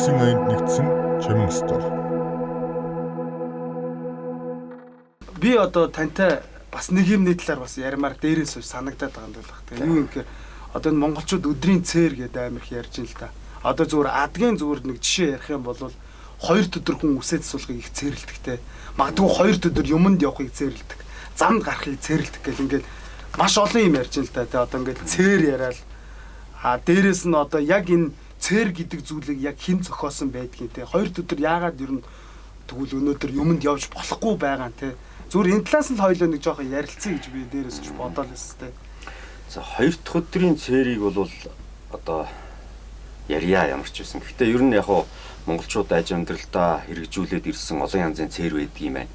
Улсын аянд нэгдсэн Чамин Store. Би одоо тантай бас нэг юмны талаар бас яримаар дээрээс сууж санагдаад байгаа юм байна. Тэгээ юу юм гэхээр одоо энэ монголчууд өдрийн цээр гэдэг амар их ярьж байна л да. Одоо зүгээр адгийн зүгээр нэг жишээ ярих юм бол хоёр өдөр хүн үсээд суулгыг их цээрлдэг те. Магадгүй хоёр өдөр юмд явахыг цээрлдэг. Замд гарахыг цээрлдэг гэл ингээд маш олон юм ярьж байна л да. Тэ одоо ингээд цээр яриад а дээрээс нь одоо яг энэ цээр гэдэг зүйлийг яг хэн зохиосон байдгийг те. Хоёр өдөр яагаад ер нь тэгвэл өнөөдөр юмд явж болохгүй байгаа юм те. Зүгээр энэ талаас нь л хоёлоо нэг жоохон ярилцъя гэж би дээрээс ч бодоол байсан те. За хоёр дахь өдрийн цээрийг бол одоо ярья ямар ч байсан. Гэхдээ ер нь яг хуу монголчууд аж амьдралдаа хэрэгжүүлээд ирсэн олон янзын цээр байдаг юм байна.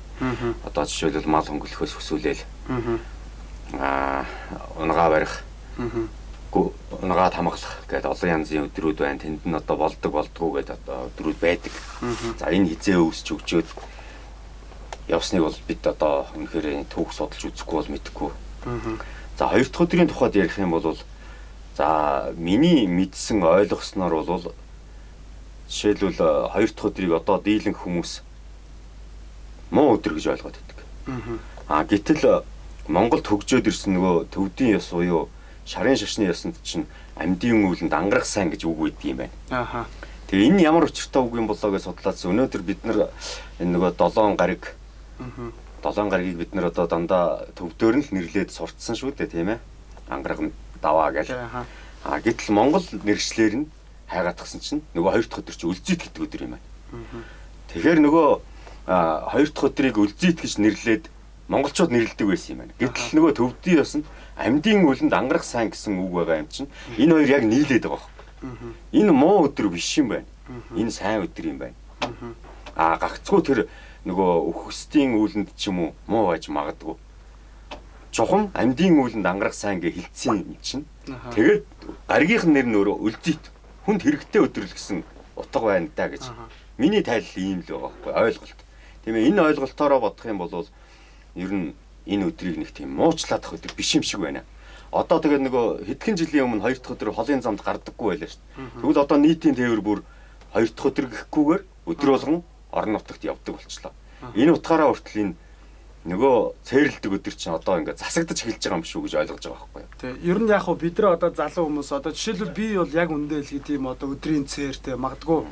Одоо жишээлбэл мал хөнгөлөхөөс өсвөлээл. Унгаа барих. Унгаа тамгалах гэдэг олон янзын өдрүүд байна. Тэнд нь одоо болдог болдгоо гэдэг одоо өдрүүд байдаг. За энэ хизээ өвсч өгчөөд явсныг бол бид одоо үнэхээр түүх судалж үзэхгүй бол мэдэхгүй. За хоёр дахь өдрийн тухайд ярих юм бол за миний мэдсэн ойлгосноор бол жишээлбэл хоёр дахь өдрийг одоо дийлэнх хүмүүс муу өдөр гэж ойлгоод байдаг. А гэтэл Монголд хөгжөөд ирсэн нөгөө төвдийн ёс буюу шарын шашны ёсонд чинь амьдын үүлэнд ангарах сайн гэж үг өгдөг юм байна. Аха. Тэгээ энэ ямар учиртай үг юм болоо гэж судлаадсан. Өнөөдөр бид нар энэ нөгөө долоон гариг долоон гаригийг бид нар одоо дандаа төвдөөр нь л нэрлээд сурцсан шүү дээ, тийм ээ. Ангарах даваа гэж. А гэтэл Монгол нэршлэр нь хайгаатгсан чинь нөгөө хоёр дахь өдөр чинь өлзийт гэдэг өдөр юм байна. Тэгэхээр нөгөө хоёр дахь өдрийг өлзийт гэж нэрлээд монголчууд нэрлэдэг байсан юм байна. Гэтэл нөгөө төвдийн ёсонд амьдын үлэнд ангарах сайн гэсэн үг байгаа юм чинь энэ хоёр яг нийлээд байгаа байхгүй. Энэ муу өдөр биш юм байна. Энэ сайн өдөр юм байна. А гагцгүй тэр нөгөө үхсдийн үлэнд ч юм уу муу байж магадгүй. Чухам амьдын үлэнд ангарах сайн гэж хэлсэн юм чинь. Тэгээд гаригийнх нь нэр нь өөрөө өлзийт хүнд хэрэгтэй өдөр л гэсэн утга байна даа гэж. Миний тайлал ийм л байгаа байхгүй ойлголт. Тийм ээ, энэ ойлголтоороо бодох юм бол ер нь энэ өдрийг нэг тийм муучлаадах өдөр биш юм шиг байна. Одоо тэгээд нөгөө хэдхэн жилийн өмнө хоёр дахь өдөр холын замд гардаггүй байлаа шүү дээ. Тэгвэл одоо нийтийн тээвэр бүр хоёр дахь өдөр гэхгүйгээр өдөр болгон орон нутагт явдаг болчлоо. Энэ утгаараа хүртэл энэ нөгөө цээрлдэг өдөр чинь одоо ингээд засагдаж эхэлж байгаа юм шүү гэж ойлгож байгаа байхгүй юу? Тэ, ер нь яг хөө бид нар одоо залуу хүмүүс одоо жишээлбэл би бол яг үндэ хэлхий тийм одоо өдрийн цээр тэ магадгүй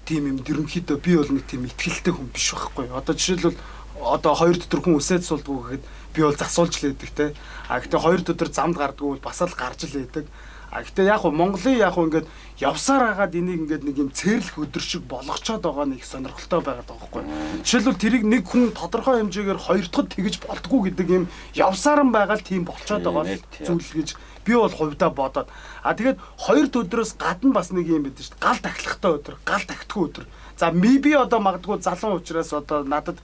тийм юм ерөнхийдөө би бол нэг тийм итгэлтэй хүн биш байхгүй юу? Одоо жишээлбэл одоо хоёр өдөр хүн үсээд суулдгүй гэхэд би бол засуулж л байдаг те. А гэтээ хоёр өдөр замд гардггүй бол бас л гарч л байдаг. А гэтээ яг хуу Монголын яг хуу ингээд явсаар хагаад энийг ингээд нэг юм цээрлэх өдөр шиг болгочоод байгаа нэг сонирхолтой байгаад байгаа байхгүй. Жишээлбэл тэрийг нэг хүн тодорхой хэмжээгээр хоёр дахьд тэгэж болдгоо гэдэг юм явсаар нь байгаа л тийм болчоод байгаа зүйл гэж би бол хувьдаа бодоод. А тэгээд хоёр өдрөөс гадна бас нэг юм байдаг шүү дээ. Гал тахилахтай өдөр, гал тахтгүй өдөр. За би одоо магадгүй залуу учраас одоо надад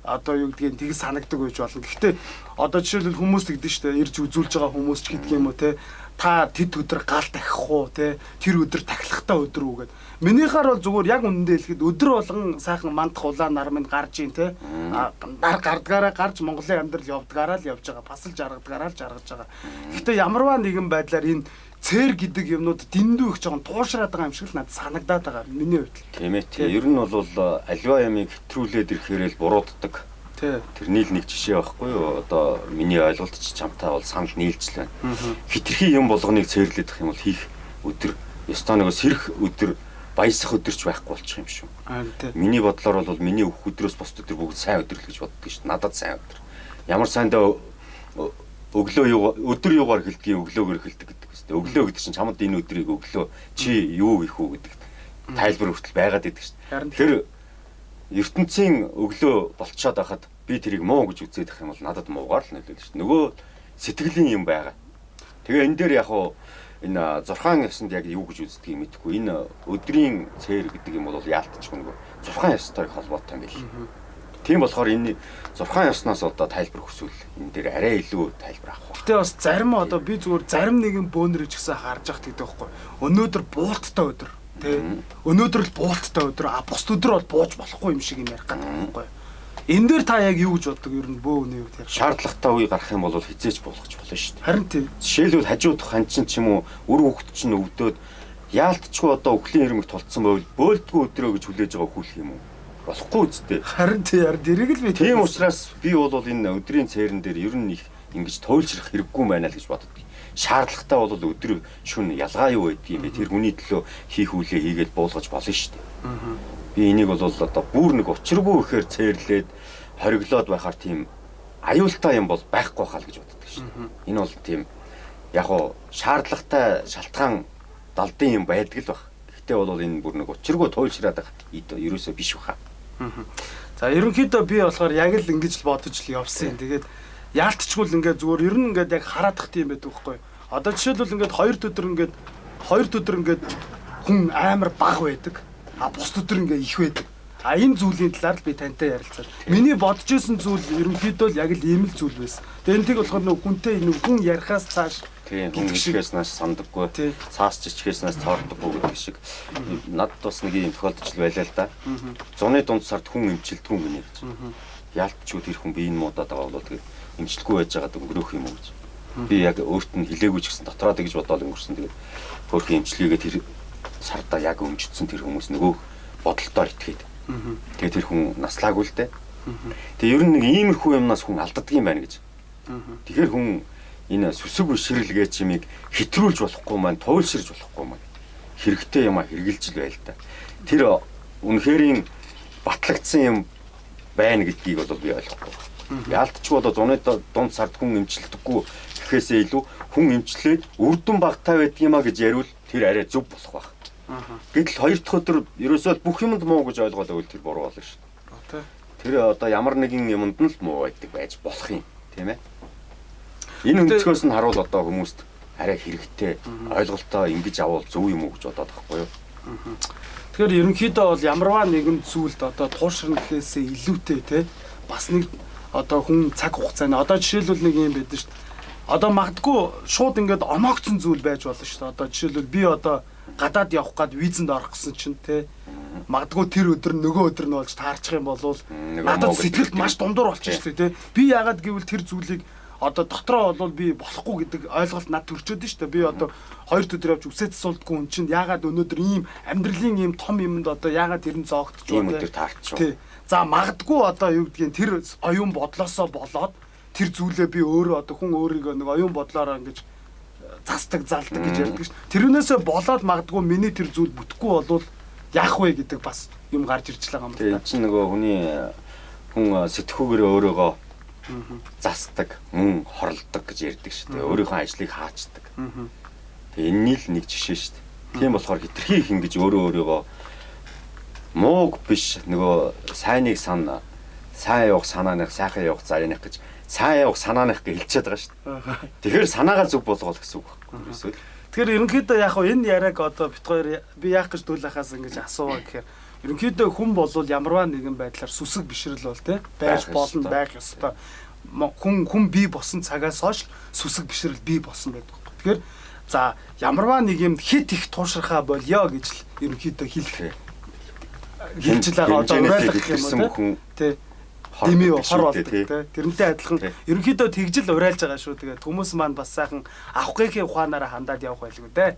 одоо юу гэдгийг тэг санагдаг байж болно. Гэхдээ одоо жишээлбэл хүмүүс тэгдэж штэ ирж үзүүлж байгаа хүмүүс ч гэдэг юм уу те. Та тэд өдөр гал тахих уу те. Тэр өдөр тахилахтай өдөр үү гэд. Минийхаар бол зүгээр яг үнэндээ хэлэхэд өдөр болгон сайхан мандах улаан нар минь гарч ийн те. Нар гардгаараа гарч Монголын амьдрал явдгаараа л явж байгаа. Бас л жаргадгаараа л жаргаж байгаа. Гэхдээ ямарваа нэгэн байдлаар энэ цээр гэдэг юмнууд дэндүү их жоохон туушраад байгаа юм шиг л надад санагдаад байгаа миний хувьд. Тийм ээ. Тийм. Ер нь бол альва ямыг хэтрүүлээд ирэхээр л бурууддаг. Тий. Тэрний л нэг жишээ байхгүй юу? Одоо миний ойлголт ч чамтай бол санал нийлж л байна. Хитрхи юм болгоныг цээрлээд их юм бол хийх өдөр ёстой нэг сэрэх өдөр баясах өдөр ч байхгүй болчих юм шүү. Тий. Миний бодлоор бол миний өөх өдрөөс бус өдөр бүгд сайн өдөр л гэж боддог шүү. Надад сайн өдөр. Ямар сайндаа өглөө юу өдөр юугаар эхэлдэг, өглөөгөр эхэлдэг гэдэг үстэй. Өглөө гэдэг чинь чамд энэ өдрийг өглөө чи юу их үү гэдэг тайлбар хүртэл байгаад идэг шүү. Тэр ертөнцийн өглөө болцоод байхад би тэрийг муу гэж үзээд их юм бол надад муугаар л нөлөөлнө шүү. Нөгөө сэтгэлийн юм байгаа. Тэгээ энэ дээр яг уу энэ зурхаан ёсонд яг юу гэж үздгийг мэдэхгүй. Энэ өдрийн цээр гэдэг юм бол яалтчгүй нөгөө зурхаан ёстой холбоотой юм байл. Тийм болохоор энэ зурхаан ёсноос одоо тайлбар хүсвэл энэ дээр арай илүү тайлбар авах. Гэтэ бас зарим одоо би зүгээр зарим нэгэн бөөнөр ч гэсэн харж явах гэдэг байхгүй. Өнөөдөр буулттай өдөр тий. Өнөөдөр л буулттай өдөр, а бус өдөр бол бууж болохгүй юм шиг юм ярих гэдэг байхгүй. Энэ дээр та яг юу гэж боддог ер нь бөө үний хувьд ярих. Шаардлагатай үе гарах юм бол хизээч буулгаж болно шүү дээ. Харин тий. Жишээлбэл хажуудах ханчин ч юм уу үр хөвгт чинь өвдөөд Яалтчгүй одоо өхлийн ирмэг тулцсан байвал бөөлдгөө өдрөө гэж хүлээж байгаа өхүүлэх юм уу? Болохгүй үсттэй. Харин тий, харин тэрийг л би Тийм учраас би бол энэ өдрийн цээрэн дээр ер нь их ингэж туйлшрах хэрэггүй байна л гэж боддог. Шаардлагатай бол өдөр шүн ялгаа юу байдгийг юм бэ? Тэр хүний төлөө хийх үлээ хийгээл буулгаж болно шүү дээ. Би энийг бол одоо бүр нэг учиргүй ихээр цээрлээд хориглоод байхаар тийм аюултай юм бол байхгүй хаа л гэж боддог шүү дээ. Энэ бол тийм яг уу шаардлагатай шалтгаан далдын юм байдаг л баг. Гэхдээ бол энэ бүр нэг учиргүй туйлшраад байх ерөөсөө биш баха. За ерөнхийдөө би болохоор яг л ингэж л бодож л явсан. Тэгээд яалтчгүй л ингээд зүгээр ер нь ингээд яг хараадах тийм байдаг байхгүй. Одоо жишээлбэл ингээд хоёр өдөр ингээд хүн амар бага байдаг. А бус өдөр ингээд их байдаг. А энэ зүйлийн талаар л би тантай ярилцаад. Миний бодож исэн зүйл ерөнхийдөө л яг л ийм л зүйл байсан. Тэгээд энтийг болохоор нөгөө хүнтэй нэг хүн ярихаас цааш тийм хүн хэлхээс нааш сандаггүй, цаас чичхээс нааш цоордоггүй гэдэг шиг надад бас нэг ийм тохиолдол байлаа л да. Зуны дунд сард хүн эмчилдэггүй гинэ гэж. Яалтчгүй тэр хүн би энэ муудаад байгаа бол тэгээд эмчлэхгүй байж байгаад өнгөрөөх юм уу гэж. Би яг өөрт нь хэлээгүй ч гэсэн дотроо тэгж бодоол өнгөрсөн. Тэгээд хөөрхөн эмчилгээгээ тэр сардаа яг өмжсөн тэр хүмүүс нөгөө бодолтоор итгээд. Тэгээд тэр хүн наслаагүй л дээ. Тэгээд ер нь нэг иймэрхүү юмнаас хүн алддаг юм байна гэж. Тэгэхээр хүн энэ сүсэг бишрэлгээ чимийг хэтрүүлж болохгүй маань, туйлширж болохгүй маань. Хэрэгтэй юм а хэрглэж л байл та. Тэр үнэхэрийн батлагдсан юм байна гэдгийг бол би ойлгохгүй. Яалтчгүй одоо зуны дунд сард хүн эмчлэдэггүй гэхээсээ илүү хүн эмчлээд үрдэн багтаа байдгиймаа гэж яриул тэр арай зөв болох байх. Гэтэл хоёр дахь өдөр ерөөсөө бүх юмд муу гэж ойлгоод байвал тэр буруу болно шүү дээ. Тэр одоо ямар нэгэн юмд нь л муу байдаг байж болох юм, тийм ээ. Энэ өнцгөөс нь харуул одоо хүмүүст арай хэрэгтэй ойлголтоо ингэж авал зөв юм уу гэж бодоод байхгүй юу? Тэгэхээр ерөнхийдөө бол ямарваа нэгэн зүйлд одоо туушрна гэхээсээ илүүтэй те бас нэг одоо хүн цаг хугацааны одоо жишээлбэл нэг юм байдаг шүү дээ. Одоо магадгүй шууд ингээд омоогцсон зүйл байж болно шүү дээ. Одоо жишээлбэл би одоо гадаад явах гад визэнд орох гэсэн чинь те магадгүй тэр өдөр нөгөө өдөр нь болж таарчих юм бол надад сэтгэлд маш дундуур болчих шүү дээ те. Би яагаад гэвэл тэр зүйлийг одоо дотроо бол би болохгүй гэдэг ойлголт над төрчөөд шүү дээ. Би одоо хоёр өдөр явж үсээ засуулдаггүй хүн чинь яагаад өнөөдөр ийм амьдралын ийм том юмд одоо яагаад тэр нь зоогдож байна те. Ийм өдөр таарчих. Тий. За магадгүй одоо юу гэдгийг тэр оюун бодлосоо болоод тэр зүйлээ би өөрөө одоо хүн өөрийгөө нэг оюун бодлоороо ингэж застаг залдаг гэж ярьдаг ш. Тэрнээсээ болоод магадгүй миний тэр зүйл бүтэхгүй болвол яах вэ гэдэг бас юм гарч ирж байгаа юм байна. Тийм чинь нөгөө хүний хүн сэтгхүүгээрээ өөрөөгөө застаг, мөн хорлдог гэж ярьдаг шүү дээ. Өөрийнхөө ажлыг хаачдаг. Тэгээ энэний л нэг жишээ шүү дээ. Тийм болохоор хитрхи их ингэж өөрөө өөрийгөө мууг биш нөгөө сайныг сан, сайн явах санааных, сайхан явах заяаных гэж сайн явах санааных гэж хэлчихэд байгаа шүү дээ. Тэгэхээр санаагаа зөв болгоол гэсэн үг байхгүй юу? Тэгэхээр ерөнхийдөө яг хөө энэ яриаг одоо бит хоёр би яах гэж дүүл ахаас ингэж асуугаа гэхээр ерөнхийдөө хүн болвол ямарваа нэгэн байдлаар сүсэг бишрэл бол те байж болно, байх ёстой. Хүн бий болсон цагаас хойш сүсэг бишрэл бий болсон байдаг. Тэгэхээр за ямарваа нэг юм хит их туушрахаа болёо гэж л ерөнхийдөө хэлэх хэлж л байгаа одоо уриалгах юм уу те. Дэмий хор болдог те. Тэрнтэй адилхан ерөнхийдөө тэгжил уриалж байгаа шүү. Тэгээд хүмүүс маань бас сайхан авахгийнхээ ухаанаараа хандаад явах байлгүй дээ.